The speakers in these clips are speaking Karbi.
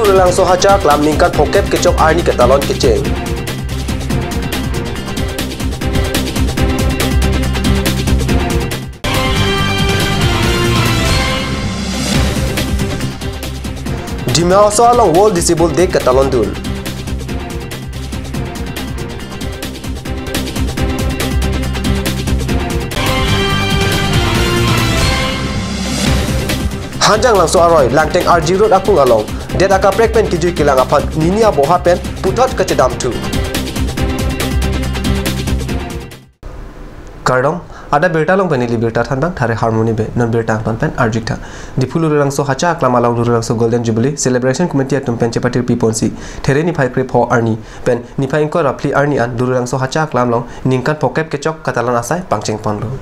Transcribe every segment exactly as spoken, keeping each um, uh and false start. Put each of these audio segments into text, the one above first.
Rulangso Hacha Aklam ningkan phokep kechok arni katalon kecheng. Dima Hasao along World Disabled Day katalondun. Hanjanglangso aroi Langteng R G Road akung along det akaprek pen kejui kelang aphan nini aboha pen puthot kachedamthu. Kardom, adap birta along pen neli birta thanbang Thare Harmoni Bey, non birta angton pen arjuktha. Diphu Rulangso Hacha Aklam along Rulangso Golden Jubilee Celebration Committee atum pen chepatir piponsi There niphai krepho arni pen niphai ingkoi ra phli arni an Rulangso Hacha Aklam along ningkan phokep kechok katalon asai pangcheng ponlo.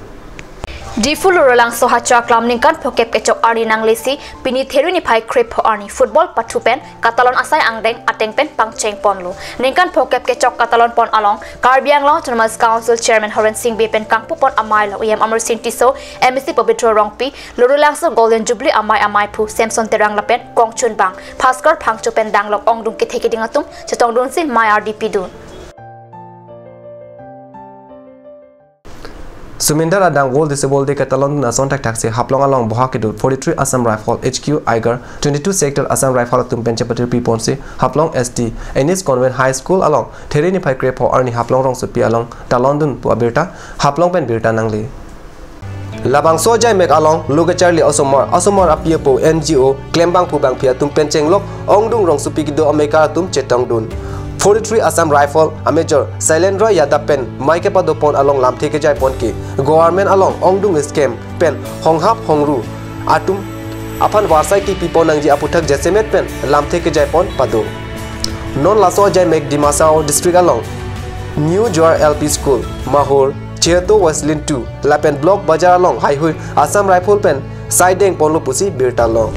Diphu Rulangso Hacha Aklam ningkan phokep kechok arni nanglesi pini There niphai krepho arni football pathu pen katalon asai angdeng ateng pen pangcheng ponlo. Ningkan phokep kechok katalon pon along Karbi Anglong Autonomous Council Chairman Horen Sing Bey pen kangpu pon amei along E M Amar Sing Tisso, M A C Pobitro Rongpi, Rulangso Golden Jubilee amei amaiphu Samson Terang lapen kongchunbang Bhaskar Phangcho pen danglok ongdung kethe keding atum chetongdunsi mei ardi pidun. Sumindar adang World Disabled Day katalon ason thakthak si Haflong along boha kedo forty-three Assam Rifle H Q Aigar, twenty-two Sector Assam Rifle atum pen chepatir piponsi Haflong S D Annis Convent High School along There niphai krepho arni Haflong rongsopi along talondun pu abirta Haflong pen birta nangle. Labangso ajaimek along lo kacharli osomar, osomar api apo, N G O, klembangphu bangphi atum pen chenglok ongdung rongsopi kedo amekar atum chetongdun. Forty-three Assam Rifle a Major Sailendra Yadav pen mei kepado pon along lamthe kejai pon ke government along ongdung scheme pen honghap hongru atum aphan varsai kipi pon nangji aputhak jasemet pen lamthe kejai pon pado. Non laso ajaimek Dima Hasao District along New Jowar L P School, Mahur, Cheheto Wesleyan two lapen Block Bazar along haihui Assam Rifle pen saideng ponlo pusi birta long.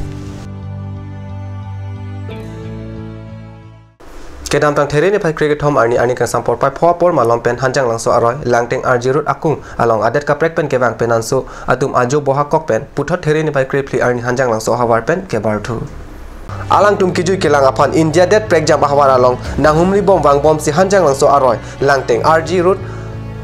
Kedamtang There niphai krekethom arni arni kangsam porphai pho apor malom pen Hanjanglangso aroi Langteng R G Road akung along adet kaprek pen kevang penanso atum ajo boha kok pen puthot There niphai krephli arni Hanjanglangso ahavar pen kebarthu. Alangtum kejui kelang aphan India det prekjam ahavar along nanghumri bom vangbomsi Hanjanglangso aroi Langteng R G Road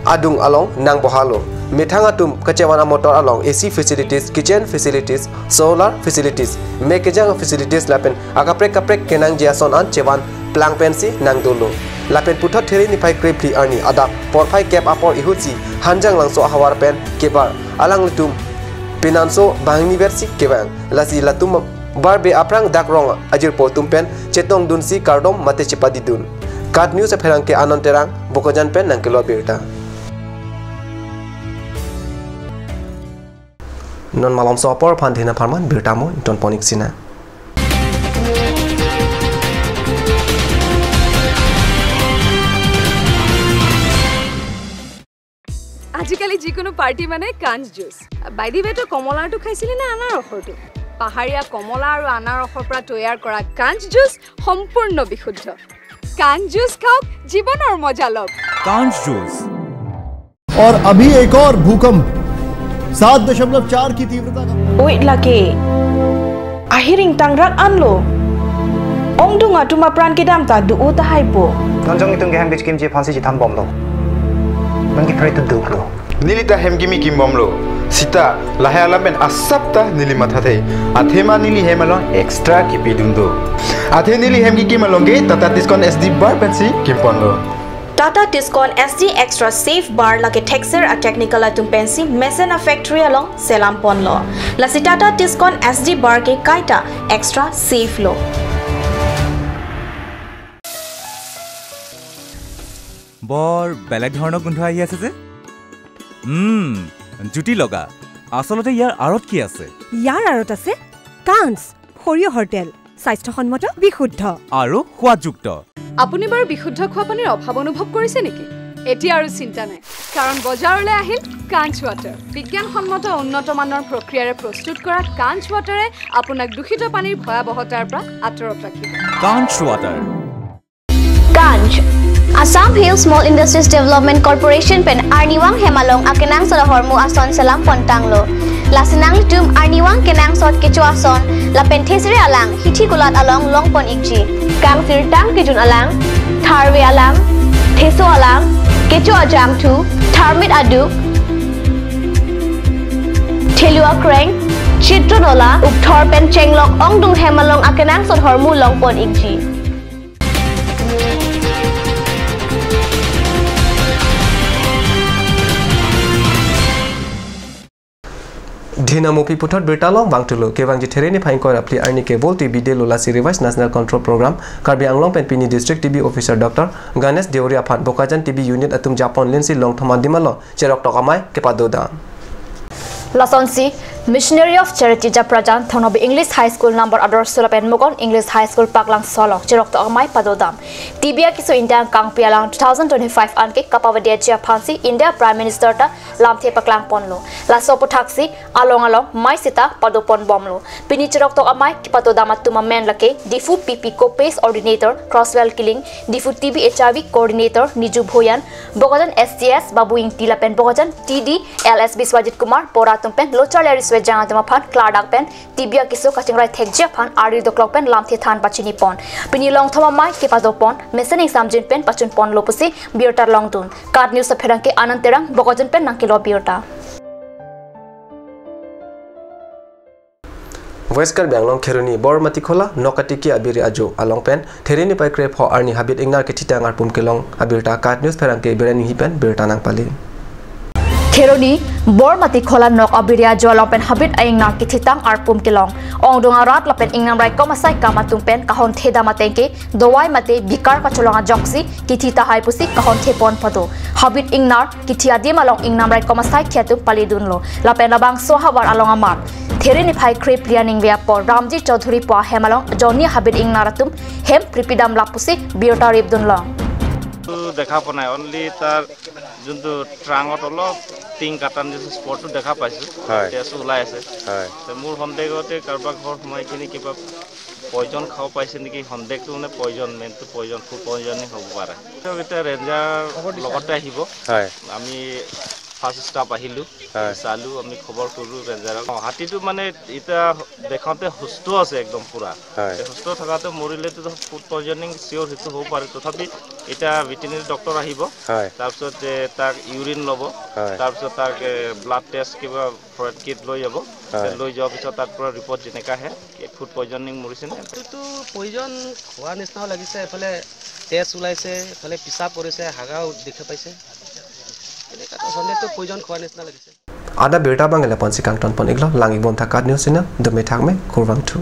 adung along nangbohalo. Methang atum kachevan amotor along A C facilities, kitchen facilities, solar facilities, mek kejang facilities lapen akaprek kaprek kenangji ason an chevan plang pensi nangdolo. Lapen puthot There niphai krephli arni adap porphai kep apor ihutsi Hanjanglangso ahavar pen kebar alanglitum penanso banghini versi kevang. Lasi latum barbe aphrang dak rong ajirpo atum pen chetongdunsi kardom mate chepadidun. KAT News apherangke Anand Terang, Bokajan pen nangkelo birta. Non malomso apor aphan Dina Pharman birta mo ington ponik sina. আজিকালি যিকোনো পাৰ্টি মানে কাঞ্চ juice. By the ৱে, তই কমলাৰটো খাইছিলি নে আনাৰসৰটো? পাহাৰীয়া কমলা আৰু আনাৰসৰ পৰা তৈয়াৰ কৰা কাঞ্চ জুচ সম্পূৰ্ণ বিশুদ্ধ। কাঞ্চ জুচ খাওক, জীৱনৰ মজা লওক। Kanch Juice। और अभी एक और भूकंप सात दशमलव चार की तीव्रता का। Oi lake. Ahiring tangrak anlo. Ongdung atum apran kedam ta do-o tahai po. Non jong itum kehem kechekimji aphansi chethan bomlo. Non kepre tu duklo. Neli ta hem kimi kim bomlo. Sita lahai alam pen asap ta neli mathathe. Athema neli hem along extra kipidun do. Athe neli hem kikim along ke Tata Tiscon S D bar pensi kim ponlo. Tata Tiscon S D Extra Safe Bar lake thekser a technical atum pensi mesen a factory along selam ponlo. Lasi Tata Tiscon S D Bar ke kaita extra safe lo. বৰ বেলেগ ধৰণৰ গোন্ধ আহি আছে যে। উম, জুতি লগা। আচলতে ইয়াৰ আঁৰত কি আছে? ইয়াৰ আঁৰত আছে কাঞ্চ, সৰিয়হৰ তেল, স্বাস্থ্যসন্মত, বিশুদ্ধ। আৰু সোৱাদযুক্ত। আপুনি বাৰু বিশুদ্ধ খোৱা পানীৰ অভাৱ অনুভৱ কৰিছে নেকি? এতিয়া আৰু চিন্তা নাই, কাৰণ বজাৰলৈ আহিল কাঞ্চ ৱাটাৰ। বিজ্ঞানসন্মত উন্নত মানৰ প্ৰক্ৰিয়াৰে প্ৰস্তুত কৰা কাঞ্চ ৱাটাৰে আপোনাক দূষিত পানীৰ ভয়াৱহতাৰ পৰা আঁতৰত ৰাখিব। Kanch Water। কাঞ্চ, Assam Hill Small Industries Development Corporation pen arnivang hem along akenangsot ahormu ason selam pontanglo. Lasi nanglitum arnivang kenangsot kecho ason lapen thesere alang hithi kulat along longpon ikji. Kangsirtang kejun alang, tharve alang, theso alang, kecho ajangthu, tharmit aduk, thelu akreng, chitro nola, ukthor pen chenglok ongdung hem along akenangsot ahormu longpon ikji. Dhinamukpi puthot birta along vangthulo. Kevangji There niphai ingkoi ra phli arni ke World T B Day lo, lasi Revised National Control Program Karbi Anglong pen pini District T B Officer Doctor Ganesh Deoria aphan Bokajan T B Unit atum japon linsi Longthom adim along cheroktok amei kepadodam. Lasonsi Missionary of Charity Japrajan, Thongnokbe English High School number Adorsho lapen Mukon English High School Paklangso along cheroktok amei padodam. T B akeso India kangpi alang two thousand twenty-five an ke kapavedetji aphansi India Prime Minister ta lamthe paklangponlo. Laso aputhaksi along along mei sita padoponbomlo. Pini cheroktok amei kepadodam atum amen lake Diphu P P COPACE Coordinator Crosswell Killing, Diphu T B H I V Coordinator Niju Bhuyan, Bokajan S T S Babu Ingti lapen Bokajan T D L S Biswajit Kumar Bora atum pen lochar le risvejang atum aphan klardak pen T B akeso kachingrai thekji aphan ari doklok pen lamthe than pachinipon. Pini Longthom amei kepadopon mesen ingsamjin pen pachunponlo pusi birta longdun. KAT News apherangke Anand Terang, Bokajan pen nangkelo birta. West Karbi Anglong Kheroni Bormatikhola Nokatiki abiri ajo along pen There niphai krepho arni habit ingnar kethitang arpum kelong abirta KAT News pherangke Biren Inghi pen birta nangpali. Kheroni Bormatikhola nok abiri ajo along pen habit a-ingnar kethitang arpum kelong. Ongdung arat lapen ingnam raikom asai kam atum pen kahon thedam ateng ke dawai mate bikar kacholong ajoksi kethi tahai pusi kahon thepon pado. Habit ingnar kethi adim along ingnam raikom asai khe atum palidunlo. Lapen labangso ahavar along amat There niphai krephli aningve apor Ramji Chaudhary pu ahem along jonni habit ingnar atum hem pripidam lap pusi birta ripdunlo. দেখা পোৱা নাই, অনলি তাৰ যোনটো ট্ৰাঙত অলপ টিং কাটান দিছে, স্পটটো দেখা পাইছোঁ। হয়। তেজটো ওলাই আছে। হয়। তে মোৰ সন্দেহতে কাৰোবাৰ ঘৰ সোমাই কিনি কিবা পয়জন খাব পাইছে নেকি, সন্দেহটো মানে পয়জন, মেইনটো পয়জন, ফুড পয়জনিং হ'ব পাৰে। তেওঁ এতিয়া ৰেঞ্জাৰ লগতে আহিব। হয়। আমি ফাৰ্ষ্ট ষ্টাফ আহিলোঁ, হয়। চালোঁ, আমি খবৰ কৰিলোঁ ৰেঞ্জাৰক। অ, হাতীটো মানে এতিয়া দেখাওঁতে সুস্থ আছে একদম পুৰা। হয়। তে সুস্থ থকাটো মৰিলেতো ফুড পয়জনিং চিয়ৰ সেইটো হ'ব পাৰে। তথাপি এতিয়া ভেটেৰিনেৰী ডক্টৰ আহিব। হয়। তাৰপিছত, এ, তাক ইউৰিন ল'ব। হয়। তাৰপিছত তাক, এ, ব্লাড টেষ্ট কিবা ফ্লুইড কিট লৈ যাব। হয়। লৈ যোৱাৰ পিছত তাৰ পৰা ৰিপৰ্ট যেনেকা আহে, ফুড পয়জনিং মৰিছে নে? এইটোতো পয়জন খোৱা নিচিনাও লাগিছে, এফালে তেজ ওলাইছে, এফালে পিচা পৰিছে, হাগাও দেখা পাইছে। এনেকুৱাতো সন্দেহটো পয়জন খোৱা নিচিনা লাগিছে। Ada birta abang lapuansi kangtonpon iklo, lang-ik bomtha KAT News channel, dome thakme, kurvangthu.